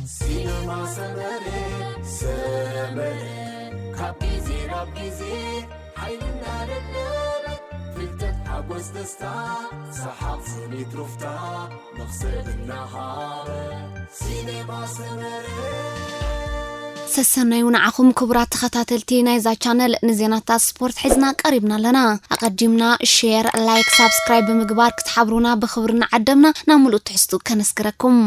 ሲነማ ሰመረ፣ ሰመረ፣ ካብ ግዜ ናብ ግዜ ሓይልና ደለበ፣ ፍልጠት ሓጎስ ደስታ፣ ሰሓቕ ስኒት ሩፍታ፣ መኽሰብ እናሃበ፣ ሲነማ ሰመረ። ሰሰናዩ ንዓኹም ክቡራት ተኸታተልቲ ናይዛ ቻነል፣ ንዜናታት ስፖርት ሒዝና ቀሪብና ኣለና። ኣቐዲምና ሼር፣ ላይክ፣ ሳብስክራይብ ብምግባር ክትሓብሩና ብኽብሪ እናዓደምና ናብ ሙሉእ ትሕዝቱ ከነስግረኩም።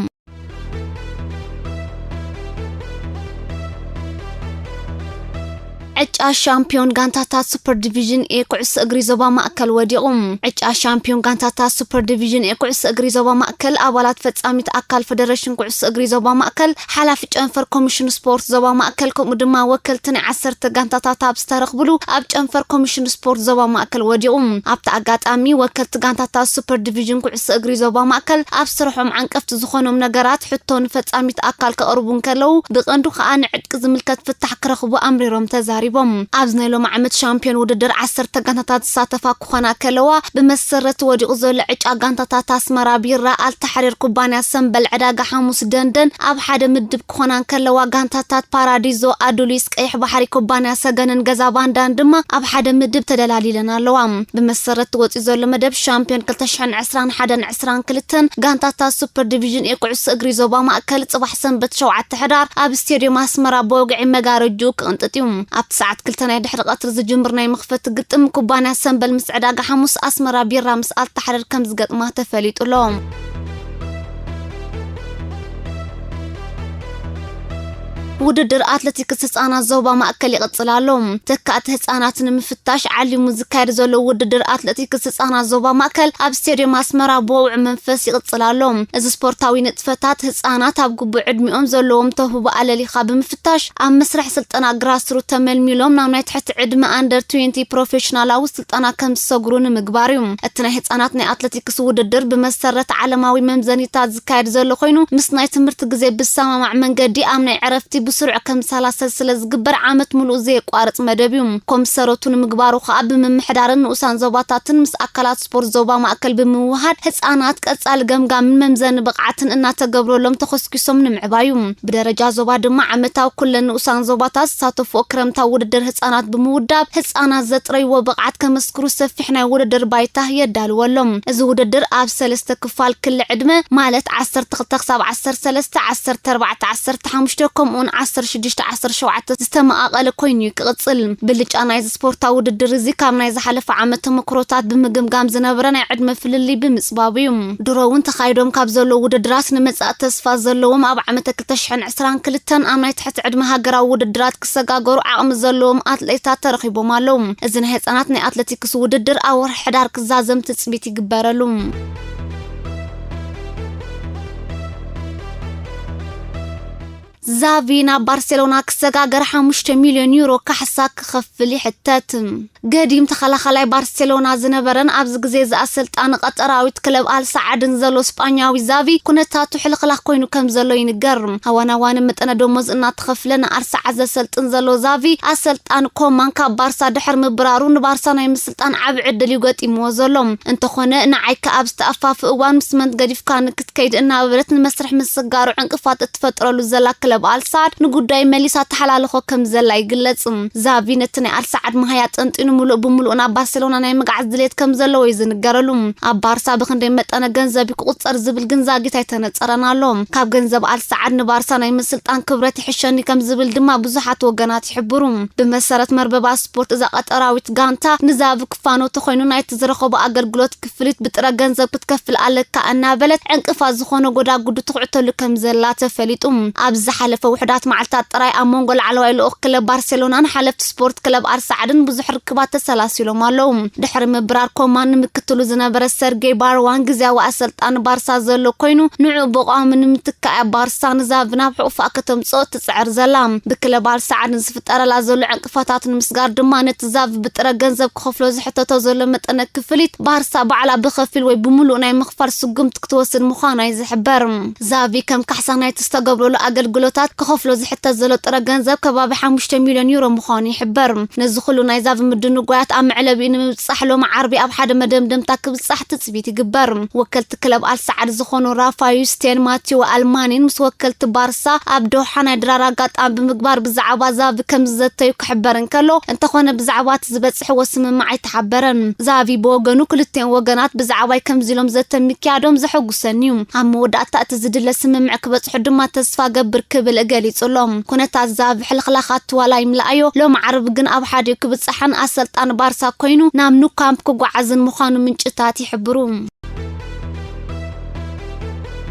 ዕጫ ሻምፒዮን ጋንታታት ሱፐር ዲቪዥን ኤ ኩዕሶ እግሪ ዞባ ማእከል ወዲቑ። ዕጫ ሻምፒዮን ጋንታታት ሱፐር ዲቪዥን ኤ ኩዕሶ እግሪ ዞባ ማእከል ኣባላት ፈጻሚት ኣካል ፈደረሽን ኩዕሶ እግሪ ዞባ ማእከል፣ ሓላፊ ጨንፈር ኮሚሽን ስፖርት ዞባ ማእከል፣ ከምኡ ድማ ወከልቲ ናይ ዓሰርተ ጋንታታት ኣብ ዝተረኽብሉ ኣብ ጨንፈር ኮሚሽን ስፖርት ዞባ ማእከል ወዲቑ። ኣብቲ ኣጋጣሚ ወከልቲ ጋንታታት ሱፐር ዲቪዥን ኩዕሶ እግሪ ዞባ ማእከል ኣብ ስርሖም ዓንቀፍቲ ዝኾኖም ነገራት ሕቶ ንፈጻሚት ኣካል ከቕርቡ እንከለዉ፣ ብቐንዱ ከኣ ንዕጥቂ ዝምልከት ፍታሕ ክረኽቡ ኣምሪሮም ተዛሪቦም። ኣብዚ ናይ ሎሚ ዓመት ሻምፒዮን ውድድር ዓሰርተ ጋንታታት ዝሳተፋ ክኾና ከለዋ፣ ብመሰረት ወዲቑ ዘሎ ዕጫ ጋንታታት ኣስመራ ቢራ፣ ኣልታሕሪር ኩባንያ ሰምበል፣ ዕዳጋ ሓሙስ ደንደን ኣብ ሓደ ምድብ ክኾና እንከለዋ፣ ጋንታታት ፓራዲዞ፣ ኣዱሊስ፣ ቀይሕ ባሕሪ ኩባንያ ሰገንን ገዛ ባንዳን ድማ ኣብ ሓደ ምድብ ተደላሊለን ኣለዋ። ብመሰረት ወፂኡ ዘሎ መደብ ሻምፒዮን ክልተ ሽሕን ዕስራን ሓደን ዕስራን ክልተን ጋንታታት ሱፐር ዲቪዥን ኤ ኩዕሶ እግሪ ዞባ ማእከል ጽባሕ ሰንበት ሸውዓተ ሕዳር ኣብ ስቴድዮም ኣስመራ ብወግዒ መጋረጅኡ ክቕንጥጥ እዩ። ኣብቲ ሰዓት ክልተ ናይ ድሕሪ ቀትሪ ዝጅምር ናይ መኽፈቲ ግጥም ኩባንያ ሰምበል ምስ ዕዳጋ ሓሙስ ኣስመራ ቢራ ምስ ኣልታሕረር ከም ዝገጥማ ተፈሊጡ ኣሎ። ውድድር ኣትሌቲክስ ህጻናት ዞባ ማእከል ይቕጽል ኣሎ። ተካእቲ ህጻናት ንምፍታሽ ዓሊሙ ዝካየድ ዘሎ ውድድር ኣትሌቲክስ ህጻናት ዞባ ማእከል ኣብ ስቴድዮም ኣስመራ ብወውዒ መንፈስ ይቕጽል ኣሎ። እዚ ስፖርታዊ ንጥፈታት ህጻናት ኣብ ግቡእ ዕድሚኦም ዘለዎም ተውህቦ ኣለሊኻ ብምፍታሽ ኣብ መስርሕ ስልጠና ግራስሩት ተመልሚሎም ናብ ናይ ትሕቲ ዕድመ ኣንደር ትዌንቲ ፕሮፌሽናላዊ ስልጠና ከም ዝሰግሩ ንምግባር እዩ። እቲ ናይ ህጻናት ናይ ኣትሌቲክስ ውድድር ብመሰረት ዓለማዊ መምዘኒታት ዝካየድ ዘሎ ኮይኑ፣ ምስ ናይ ትምህርቲ ግዜ ብሰማማዕ መንገዲ ኣብ ናይ ዕረፍቲ ብስሩዕ ከም ዝሰላሰል ስለ ዝግበር ዓመት ሙሉእ ዘየቋርጽ መደብ እዩ። ኮምሰረቱ ንምግባሩ ከኣ ብምምሕዳርን ንኡሳን ዞባታትን ምስ ኣካላት ስፖርት ዞባ ማእከል ብምውሃድ ህጻናት ቀጻሊ ገምጋምን መምዘኒ ብቕዓትን እናተገብረሎም ተኾስኪሶም ንምዕባዩ። ብደረጃ ዞባ ድማ ዓመታዊ ኩለን ንኡሳን ዞባታት ዝሳተፍኦ ክረምታዊ ውድድር ህጻናት ብምውዳብ ህጻናት ዘጥረይዎ ብቕዓት ከመስክሩ ሰፊሕ ናይ ውድድር ባይታ የዳልወሎም። እዚ ውድድር ኣብ ሰለስተ ክፋል ክሊ ዕድመ ማለት ዓሰርተ ክልተ ክሳብ ዓሰርተ ሰለስተ፣ ዓሰርተ ኣርባዕተ፣ ዓሰርተ ሓሙሽተ ከምኡውን ዓሰርተ ሽዱሽተ፣ ዓሰርተ ሸውዓተ ዝተመቓቐለ ኮይኑ እዩ ክቕጽል። ብልጫ ናይዚ ስፖርታዊ ውድድር እዚ ካብ ናይ ዝሓለፈ ዓመት ተመክሮታት ብምግምጋም ዝነበረ ናይ ዕድመ ፍልልይ ብምጽባቡ እዩ። ድሮ እውን ተኻይዶም ካብ ዘለዉ ውድድራት ንመጻኢ ተስፋ ዘለዎም ኣብ ዓመተ ክልተ ሽሕን ዕስራን ክልተን ኣብ ናይ ትሕቲ ዕድመ ሃገራዊ ውድድራት ክሰጋገሩ ዓቕሚ ዘለዎም ኣትሌታት ተረኺቦም ኣለዉ። እዚ ናይ ህጻናት ናይ ኣትሌቲክስ ውድድር ኣብ ወርሒ ሕዳር ክዛዘም ትጽቢት ይግበረሉ። ዛቪ ናብ ባርሴሎና ክሰጋገር ሓሙሽተ ሚልዮን ዩሮ ካሕሳ ክኸፍል ይሕተት። ገዲም ተኸላኻላይ ባርሴሎና ዝነበረን ኣብዚ ግዜ እዚ ኣሰልጣኒ ቀጠራዊት ክለብ ኣልሳዓድን ዘሎ ስጳኛዊ ዛቪ ኩነታቱ ሕልኽላኽ ኮይኑ ከም ዘሎ ይንገር። ሃዋን ሃዋን መጠነ ደሞዝ እናተኸፍለ ንኣልሳዓድ ዘሰልጥን ዘሎ ዛቪ፣ ኣሰልጣኒ ኮማን ካብ ባርሳ ድሕሪ ምብራሩ ንባርሳ ናይ ምስልጣን ዓቢ ዕድል እዩ ገጢምዎ ዘሎ። እንተኾነ ንዓይ ከኣ ኣብ ዝተኣፋፍእ እዋን ምስ መን ገዲፍካኒ ክትከይድ እናበለት ንመስርሕ ምስጋሩ ዕንቅፋት እትፈጥረሉ ዘላ ክለብ ኣልሳዓድ ንጉዳይ መሊሳ ተሓላልኾ ከም ዘላ ይግለጽ። ዛቪ ነቲ ናይ ኣልሳዓድ መሃያ ጠንጢኑ ምሉእ ብምሉእ ናብ ባርሴሎና ናይ ምግዓዝ ድሌት ከም ዘለዎ እዩ ዝንገረሉ። ኣብ ባርሳ ብኽንደይ መጠነ ገንዘብ ክቑጸር ዝብል ግን ዛጊት ኣይተነጸረን ኣሎ። ካብ ገንዘብ ኣልሳዓድ ንባርሳ ናይ ምስልጣን ክብረት ይሕሸኒ ከም ዝብል ድማ ብዙሓት ወገናት ይሕብሩ። ብመሰረት መርበባት ስፖርት እዛ ቀጠራዊት ጋንታ ንዛቪ ክፋኖ ተኾይኑ ናይቲ ዝረኸቦ ኣገልግሎት ክፍሊት ብጥረ ገንዘብ ክትከፍል ኣለካ እናበለት ዕንቅፋት ዝኾነ ጎዳጉዲ ትኹዕተሉ ከም ዘላ ተፈሊጡ። ኣብ ዝሓለፈ ውሑዳት መዓልታት ጥራይ ኣብ መንጎ ላዕለዋይ ልኡኽ ክለብ ባርሴሎናን ሓለፍቲ ስፖርት ክለብ ኣልሳዕድን ብዙሕ ርክባት ተሰላሲሎም ኣለዉ። ድሕሪ ምብራር ኮማን ንምክትሉ ዝነበረ ሰርጌይ ባርዋን ግዝያዊ ኣሰልጣኒ ባርሳ ዘሎ ኮይኑ ንዕኡ ብቋሚ ንምትካእ ባርሳ ንዛቪ ናብ ሕቑፋ ከተምጽኦ ትጽዕር ዘላ። ብክለብ ኣልሳዕድን ዝፍጠረላ ዘሎ ዕንቅፋታት ንምስጋር ድማ ነቲ ዛቪ ብጥረ ገንዘብ ክኸፍሎ ዝሕተቶ ዘሎ መጠነ ክፍሊት ባርሳ ባዕላ ብኸፊል ወይ ብምሉእ ናይ ምኽፋል ስጉምቲ ክትወስድ ምዃና እዩ ዝሕበር። ዛቪ ከም ካሕሳ ናይቲ ዝተገብረሉ ኣገልግሎት ታት ክኸፍሎ ዝሕተት ዘሎ ጥረ ገንዘብ ከባቢ ሓሙሽተ ሚልዮን ዩሮ ምዃኑ ይሕበር። ነዚ ኩሉ ናይ ዛቪ ምድንጓያት ኣብ መዕለቢኡ ንምብጻሕ ሎሚ ዓርቢ ኣብ ሓደ መደምደምታ ክብጻሕ ትጽቢት ይግበር። ወከልቲ ክለብ ኣልሳዓድ ዝኾኑ ራፋዩ ስቴን ማቲዎ ኣልማኒን ምስ ወከልቲ ባርሳ ኣብ ዶሓ ናይ ድራር ኣጋጣሚ ብምግባር ብዛዕባ ዛቪ ከም ዝዘተዩ ክሕበር እንከሎ፣ እንተኾነ ብዛዕባ እቲ ዝበጽሕዎ ስምምዕ ኣይተሓበረን። ዛቪ ብወገኑ ክልቲኦም ወገናት ብዛዕባይ ከምዚ ኢሎም ዘተ ምክያዶም ዘሐጉሰኒ እዩ። ኣብ መወዳእታ እቲ ዝድለ ስምምዕ ክበጽሑ ድማ ተስፋ ገብር ክብል ገሊጹ ኣሎ። ኩነታት ዛቪ ሕልኽላኻት ዋላ ይምልኣዮ፣ ሎሚ ዓርቢ ግን ኣብ ሓዲኡ ክብጻሕን ኣሰልጣኒ ባርሳ ኮይኑ ናብ ኑ ካምፕ ክጓዓዝን ምዃኑ ምንጭታት ይሕብሩ።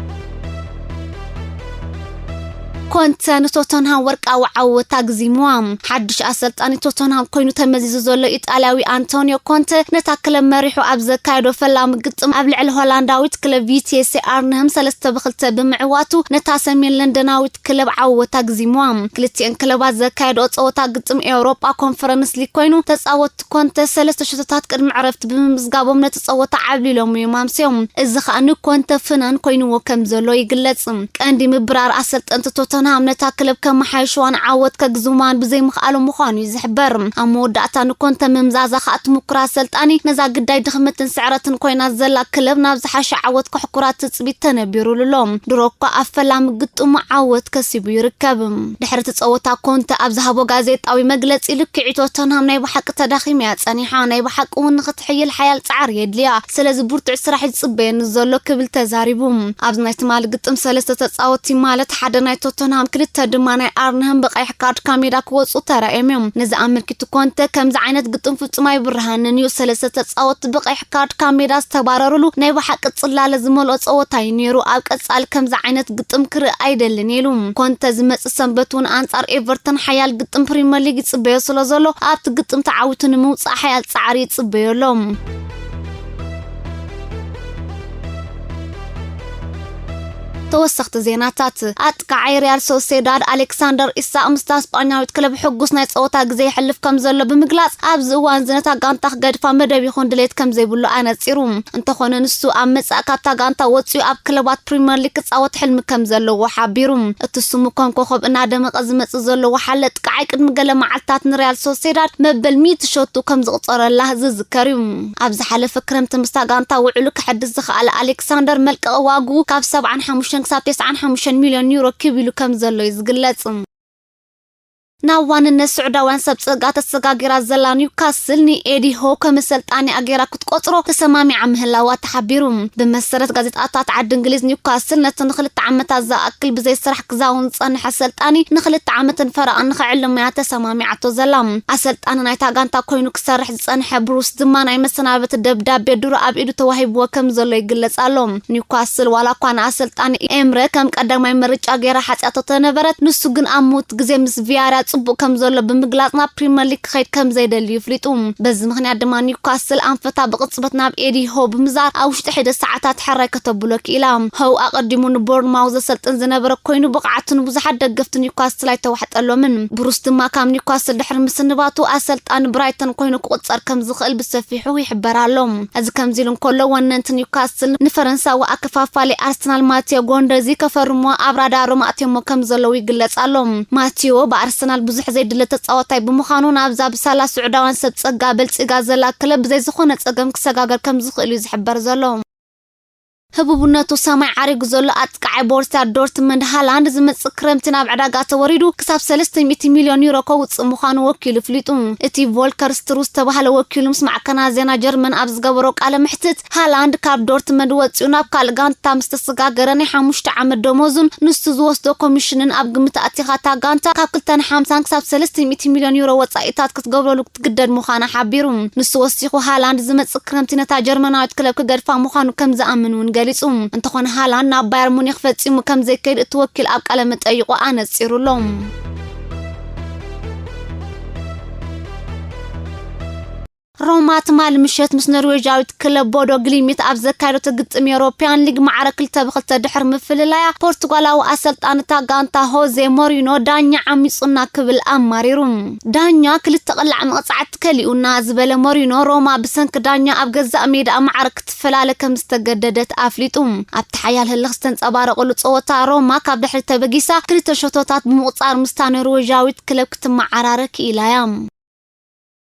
ኮንተ ንቶተንሃም ወርቃዊ ዓወት ኣግዚምዋ። ሓድሽ ኣሰልጣኒ ቶተንሃም ኮይኑ ተመዚዙ ዘሎ ኢጣልያዊ ኣንቶኒዮ ኮንተ ነታ ክለብ መሪሑ ኣብ ዘካየዶ ፈላሚ ግጥም ኣብ ልዕሊ ሆላንዳዊት ክለብ ቪቴሴ ኣርንሃም ሰለስተ ብክልተ ብምዕዋቱ ነታ ሰሜን ለንደናዊት ክለብ ዓወት ኣግዚምዋ። ክልቲኤን ክለባት ዘካየድኦ ጸወታ ግጥም ኤውሮጳ ኮንፈረንስ ሊግ ኮይኑ ተጻወትቲ ኮንተ ሰለስተ ሸቶታት ቅድሚ ዕረፍቲ ብምምዝጋቦም ነቲ ጸወታ ዓብሊሎም እዮም ኣምስዮም። እዚ ኸኣ ንኮንተ ፍናን ኮይንዎ ከም ዘሎ ይግለጽ። ቀንዲ ምብራር ኣሰልጠንቲ ቶተንሃም ነታ ክለብ ከመሓይሽዋን ዓወት ከግዝማን ብዘይምኽኣሎም ምዃኑ እዩ ዝሕበር። ኣብ መወዳእታ ንኮንተ ምምዛዛ ኸኣ ትምኩር ኣሰልጣኒ ነዛ ግዳይ ድኽመትን ስዕረትን ኮይና ዘላ ክለብ ናብ ዝሓሸ ዓወት ከሕኩራ ትጽቢት ተነቢሩሉ ኣሎ። ድሮ እኳ ኣብ ፈላሚ ግጥሙ ዓወት ከሲቡ ይርከብ። ድሕሪ እቲ ጸወታ ኮንተ ኣብ ዝሃቦ ጋዜጣዊ መግለጺ ልክዒ ቶተንሃም ናይ ብሓቂ ተዳኺማ እያ ጸኒሓ፣ ናይ ብሓቂ እውን ንኽትሕይል ሓያል ጻዕሪ የድልያ። ስለዚ ብርቱዕ ስራሕ ይጽበየኒ ዘሎ ክብል ተዛሪቡ። ኣብዚ ናይ ትማሊ ግጥም ሰለስተ ተጻወትቲ ማለት ሓደ ናይ ቶተንሃም ክልተ ድማ ናይ ኣርንሃም ብቐይሕ ካርድ ካብ ሜዳ ክወጹ ተራእዮም እዮም። ነዚ ኣመልኪቱ ኮንተ ከምዚ ዓይነት ግጥም ፍጹም ኣይብርሃንን እዩ። ሰለስተ ተጻወትቲ ብቐይሕ ካርድ ካብ ሜዳ ዝተባረሩሉ ናይ ብሓቂ ጽላለ ዝመልኦ ጸወታ እዩ ነይሩ። ኣብ ቀጻሊ ከምዚ ዓይነት ግጥም ክርኢ ኣይደልን ኢሉ። ኮንተ ዝመጽእ ሰንበት እውን ኣንጻር ኤቨርተን ሓያል ግጥም ፕሪምየር ሊግ ይጽበዮ ስለ ዘሎ ኣብቲ ግጥም ተዓዊቱ ንምውጻእ ሓያል ጻዕሪ ይጽበዮ ኣሎ። ተወሰኽቲ ዜናታት። ኣጥቃዓይ ሪያል ሶሴዳድ ኣሌክሳንደር ኢሳቅ ምስታ ስጳኛዊት ክለብ ሕጉስ ናይ ጸወታ ግዜ የሕልፍ ከም ዘሎ ብምግላጽ ኣብዚ እዋን እዚ ነታ ጋንታ ክገድፋ መደብ ይኹን ድሌት ከም ዘይብሉ ኣነጺሩ። እንተኾነ ንሱ ኣብ መጻኢ ካብታ ጋንታ ወጺኡ ኣብ ክለባት ፕሪምየር ሊግ ክጻወት ሕልሚ ከም ዘለዎ ሓቢሩ። እቲ ስሙ ከም ኮኾብ እናደመቐ ዝመጽእ ዘሎ ወሓለ ኣጥቃዓይ ቅድሚ ገለ መዓልታት ንሪያል ሶሴዳድ መበል ሚእቲ ሸቱ ከም ዝቕጸረላ ዝዝከር እዩ። ኣብ ዝሓለፈ ክረምቲ ምስታ ጋንታ ውዕሉ ክሕድስ ዝኸኣለ ኣሌክሳንደር መልቀቒ ዋግኡ ካብ ሰብዓን ሓሙሽተን ክሳብ ተስዓን ሓሙሽተን ሚልዮን ዩሮ ክብ ኢሉ ከም ዘሎ እዩ ዝግለጽ። ናብ ዋንነት ስዑዳውያን ሰብ ጸጋ ተሰጋጊራ ዘላ ኒውካስል ንኤዲ ሆው ከም ኣሰልጣኒኣ ገይራ ክትቆጽሮ ተሰማሚዓ ምህላዋ ተሓቢሩ። ብመሰረት ጋዜጣታት ዓዲ እንግሊዝ ኒውካስል ነቲ ንክልተ ዓመታት ዝኣክል ብዘይ ስራሕ ክዛውን ዝጸንሐ ኣሰልጣኒ ንክልተ ዓመትን ፈረቓን ንኽዕልም እያ ተሰማሚዓቶ ዘላ። ኣሰልጣኒ ናይታ ጋንታ ኮይኑ ክሰርሕ ዝጸንሐ ብሩስ ድማ ናይ መሰናበቲ ደብዳቤ ድሮ ኣብ ኢዱ ተዋሂብዎ ከም ዘሎ ይግለጽ ኣሎ። ኒውካስል ዋላ እኳ ንኣሰልጣኒ ኤምረ ከም ቀዳማይ ምርጫ ገይራ ሓጽያቶ ተነበረት፣ ንሱ ግን ኣብ ምውት ግዜ ምስ ቪያርያ ጽቡቕ ከም ዘሎ ብምግላጽ ናብ ፕሪምየር ሊግ ክኸይድ ከም ዘይደሊ ይፍሊጡ። በዚ ምኽንያት ድማ ኒውካስል ኣንፈታ ብቕጽበት ናብ ኤዲ ሆው ብምዛር ኣብ ውሽጢ ሕደ ሰዓታት ሕራይ ከተብሎ ክኢላ። ሆው ኣቐዲሙ ንቦርንማውዝ ዘሰልጥን ዝነበረ ኮይኑ ብቕዓቱ ንብዙሓት ደገፍቲ ኒውካስል ኣይተዋሕጠሎምን። ብሩስ ድማ ካብ ኒውካስል ድሕሪ ምስንባቱ ኣሰልጣኒ ብራይተን ኮይኑ ክቑጸር ከም ዝኽእል ብሰፊሑ ይሕበር ኣሎ። እዚ ከምዚ ኢሉ እንከሎ ወነንቲ ኒውካስል ንፈረንሳዊ ኣከፋፋሊ ኣርሰናል ማቴዮ ጎንደዚ ከፈርምዎ ኣብ ራዳሮም ኣእትዮሞ ከም ዘለዉ ይግለጽ ኣሎ። ማቴዎ ብኣርሰናል ብዙሕ ዘይድለ ተጻዋታይ ብምዃኑ ናብዛ ብሳላ ስዑዳውያን ሰብ ጸጋ በልጺጋ ዘላ ክለብ ብዘይ ዝኾነ ጸገም ክሰጋገር ከም ዝኽእል እዩ ዝሕበር ዘሎ። ህቡብነቱ ሰማይ ዓሪጉ ዘሎ ኣጥቃዓይ ቦርሲያ ዶርትመንድ ሃላንድ ዝመጽእ ክረምቲ ናብ ዕዳጋ ተወሪዱ ክሳብ ሰለስተ ሚእቲ ሚልዮን ዩሮ ከውጽእ ምዃኑ ወኪሉ ኣፍሊጡ። እቲ ቮልከር ስትሩስ ዝተባህለ ወኪሉ ምስ ማዕከናት ዜና ጀርመን ኣብ ዝገበሮ ቃለ መሕትት ሃላንድ ካብ ዶርትመንድ ወጺኡ ናብ ካልእ ጋንታ ምስ ተሰጋገረ ናይ ሓሙሽተ ዓመት ደሞዙን ንሱ ዝወስዶ ኮሚሽንን ኣብ ግምት ኣእቲኻ እታ ጋንታ ካብ ክልተ ሓምሳን ክሳብ ሰለስተ ሚእቲ ሚልዮን ዩሮ ወጻኢታት ክትገብረሉ ክትግደድ ምዃና ሓቢሩ። ንሱ ወሲኹ ሃላንድ ዝመጽእ ክረምቲ ነታ ጀርመናዊት ክለብ ክገድፋ ምዃኑ ከም ዝኣምን እውን ገሊጹ። እንተኾነ ሃላንድ ናብ ባየር ሙኒክ ፈጺሙ ከም ዘይከይድ እቲ ወኪል ኣብ ቃለ መጠይቑ ኣነጺሩ ኣሎ። ሮማ ትማሊ ምሸት ምስ ኖርዌጃዊት ክለብ ቦዶ ግሊሚት ኣብ ዘካየደቶ ግጥም ኤውሮፕያን ሊግ ማዕረ ክልተ ብክልተ ድሕሪ ምፍልላያ፣ ፖርቱጋላዊ ኣሰልጣኒ እታ ጋንታ ሆዜ ሞሪኖ ዳኛ ዓሚጹና ክብል ኣማሪሩ። ዳኛ ክልተ ቅላዕ መቕጻዕቲ ከሊኡና ዝበለ ሞሪኖ፣ ሮማ ብሰንኪ ዳኛ ኣብ ገዛእ ሜዳኣ ማዕረ ክትፈላለ ከም ዝተገደደት ኣፍሊጡ። ኣብቲ ሓያል ህልኽ ዝተንጸባረቐሉ ጸወታ፣ ሮማ ካብ ድሕሪት ተበጊሳ ክልተ ሸቶታት ብምቑጻር ምስታ ኖርዌጃዊት ክለብ ክትመዓራረ ክኢላ'ያ።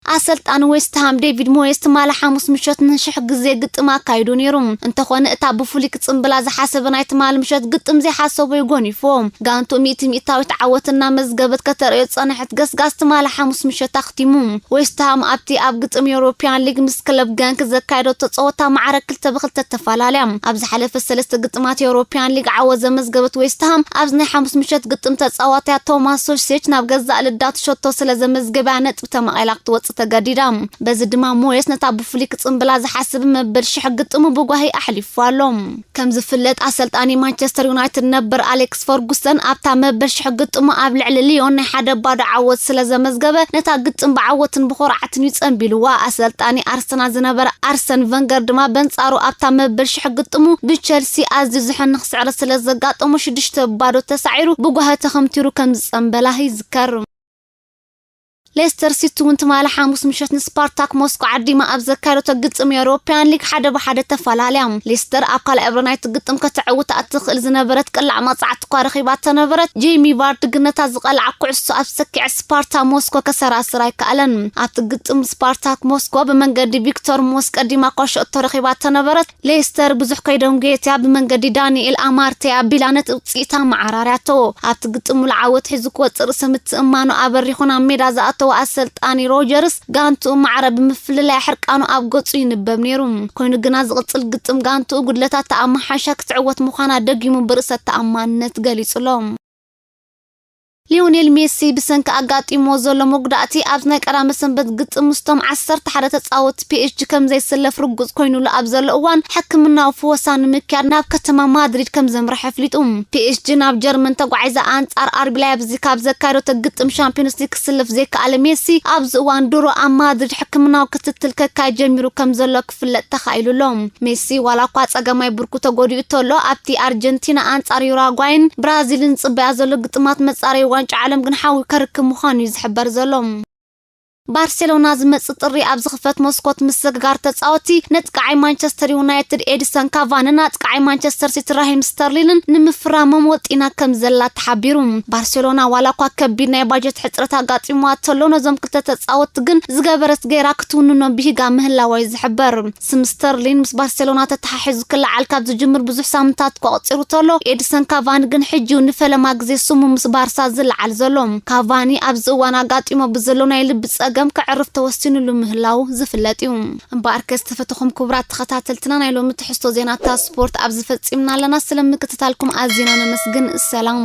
ኣሰልጣኒ ዌስትሃም ዴቪድ ሞየስ ትማሊ ሓሙስ ምሸት ንሽሕ ግዜ ግጥም ኣካይዱ ነይሩ። እንተኾነ እታ ብፍሉይ ክጽንብላ ዝሓሰበ ናይ ትማሊ ምሸት ግጥም ዘይሓሰቦ እዩ ጎኒፍዎ። ጋንቱ ሚእቲ ሚእታዊት ዓወት እናመዝገበት ከተርእዮ ዝጸንሐት ገስጋስ ትማሊ ሓሙስ ምሸት ኣኽቲሙ። ዌስትሃም ኣብቲ ኣብ ግጥም ዩሮፒያን ሊግ ምስ ክለብ ገንክ ዘካየደቶ ጸወታ ማዕረ ክልተ ብክልተ ተፈላለያ። ኣብ ዝሓለፈ ሰለስተ ግጥማት ዩሮፒያን ሊግ ዓወት ዘመዝገበት ዌስትሃም ኣብዚ ናይ ሓሙስ ምሸት ግጥም ተጻዋትያ ቶማስ ሶሴች ናብ ገዛእ ልዳት ሸቶ ስለ ዘመዝገበያ ነጥቢ ተመቒላ ክትወጽእ ተገዲዳ። በዚ ድማ ሞየስ ነታ ብፍሉይ ክጽንብላ ዝሓስብ መበል ሽሕ ግጥሙ ብጓሂ ኣሕሊፉ ኣሎ። ከም ዝፍለጥ ኣሰልጣኒ ማንቸስተር ዩናይትድ ነበር ኣሌክስ ፈርጉሰን ኣብታ መበል ሽሕ ግጥሙ ኣብ ልዕሊ ሊዮን ናይ ሓደ ባዶ ዓወት ስለ ዘመዝገበ ነታ ግጥም ብዓወትን ብኹርዓትን እዩ ጸንቢልዋ። ኣሰልጣኒ ኣርሰናል ዝነበረ ኣርሰን ቨንገር ድማ በንጻሩ ኣብታ መበል ሽሕ ግጥሙ ብቸልሲ ኣዝዩ ዝሕንኽ ስዕረት ስለ ዘጋጠሞ ሽዱሽተ ባዶ ተሳዒሩ ብጓሂ ተኸምቲሩ ከም ዝጸንበላ ይዝከር። ሌስተር ሲቲ እውን ትማሊ ሓሙስ ምሸት ንስፓርታክ ሞስኮ ዓዲማ ኣብ ዘካየደቶ ግጥም ኤውሮፕያን ሊግ ሓደ ብሓደ ተፈላለያ። ሌስተር ኣብ ካልኣይ እብረ ናይቲ ግጥም ከተዕውታ እትኽእል ዝነበረት ቅላዕ መቕጻዕቲ እኳ ረኺባ ተነበረት፣ ጄሚ ቫርዲ ግን ነታ ዝቐልዓ ኩዕሶ ኣብ ሰኪዐ ስፓርታ ሞስኮ ከሰራስር ኣይከኣለን። ኣብቲ ግጥም ስፓርታክ ሞስኮ ብመንገዲ ቪክቶር ሞስ ቀዲማ እኳ ሸቶ ረኺባ ተነበረት፣ ሌስተር ብዙሕ ከይደንጎየትያ ብመንገዲ ዳንኤል ኣማርቴ ኣቢላ ነቲ ውጽኢት ኣመዓራርያቶ። ኣብቲ ግጥም ሙሉእ ዓወት ሒዙ ክወጽእ ርእሰ ምትእምማኑ ኣበሪኹ ናብ ሜዳ ዝኣተወ ኣሰልጣኒ ሮጀርስ፣ ጋንትኡ ማዕረ ብምፍልላይ ሕርቃኑ ኣብ ገጹ ይንበብ ነይሩ። ኮይኑ ግና ዝቕጽል ግጥም ጋንትኡ ጉድለታት ተኣማሓይሻ ክትዕወት ምዃና ደጊሙ ብርእሰ ተኣማንነት ገሊጹ ኣሎ። ሊዮኔል ሜሲ ብሰንኪ ኣጋጢሞ ዘሎ መጉዳእቲ ኣብዚ ናይ ቀዳመ ሰንበት ግጥም ምስቶም ዓሰርተ ሓደ ተጻወትቲ ፒኤስጂ ከም ዘይሰለፍ ርጉጽ ኮይኑሉ ኣብ ዘሎ እዋን፣ ሕክምናዊ ፍወሳ ንምክያድ ናብ ከተማ ማድሪድ ከም ዘምርሐ ኣፍሊጡ። ፒኤስጂ ናብ ጀርመን ተጓዒዛ ኣንጻር ኣርቢ ላይፕዚግ ካብ ዘካየደቶ ግጥም ሻምፒዮንስ ሊግ ክስለፍ ዘይከኣለ ሜሲ፣ ኣብዚ እዋን ድሮ ኣብ ማድሪድ ሕክምናዊ ክትትል ከካይድ ጀሚሩ ከም ዘሎ ክፍለጥ ተኻኢሉ ኣሎ። ሜሲ ዋላ እኳ ጸጋማይ ብርኩ ተጎዲኡ እንተሎ፣ ኣብቲ ኣርጀንቲና ኣንጻር ዩራጓይን ብራዚልን ዝጽበያ ዘሎ ግጥማት መጻረዪ ዋንጫ ዓለም ግን ሓዊ ከርክብ ምዃኑ እዩ ዝሕበር ዘሎ። ባርሴሎና ዝመጽእ ጥሪ ኣብ ዝኽፈት መስኮት ምስግጋር ተጻወቲ ነጥቃዓይ ማንቸስተር ዩናይትድ ኤዲሰን ካቫንን ኣጥቃዓይ ማንቸስተር ሲቲ ራሂም ስተርሊንን ንምፍራሞም ወጢና ከም ዘላ ተሓቢሩ። ባርሴሎና ዋላ እኳ ከቢድ ናይ ባጀት ሕጽረት ኣጋጢምዋ እንተሎ፣ ነዞም ክልተ ተጻወቲ ግን ዝገበረት ገይራ ክትውንኖ ብሂጋ ምህላዋ እዩ ዝሕበር። ስም ስተርሊን ምስ ባርሴሎና ተተሓሒዙ ክለዓል ካብ ዝጅምር ብዙሕ ሳምንታት እኳ ኣቑጺሩ ተሎ፣ ኤዲሰን ካቫኒ ግን ሕጂ እዩ ንፈለማ ግዜ ስሙ ምስ ባርሳ ዝለዓል ዘሎ። ካቫኒ ኣብዚ እዋን ኣጋጢሞ ብዘሎ ናይ ልቢ ጸገም ከዕርፍ ተወሲኑሉ ምህላው ዝፍለጥ እዩ። እምበኣርከ ዝተፈተኹም ክቡራት ተኸታተልትና፣ ናይ ሎሚ ትሕዝቶ ዜናታት ስፖርት ኣብዚ ፈጺምና ኣለና። ስለምክትታልኩም ኣዚና ነመስግን። ሰላም።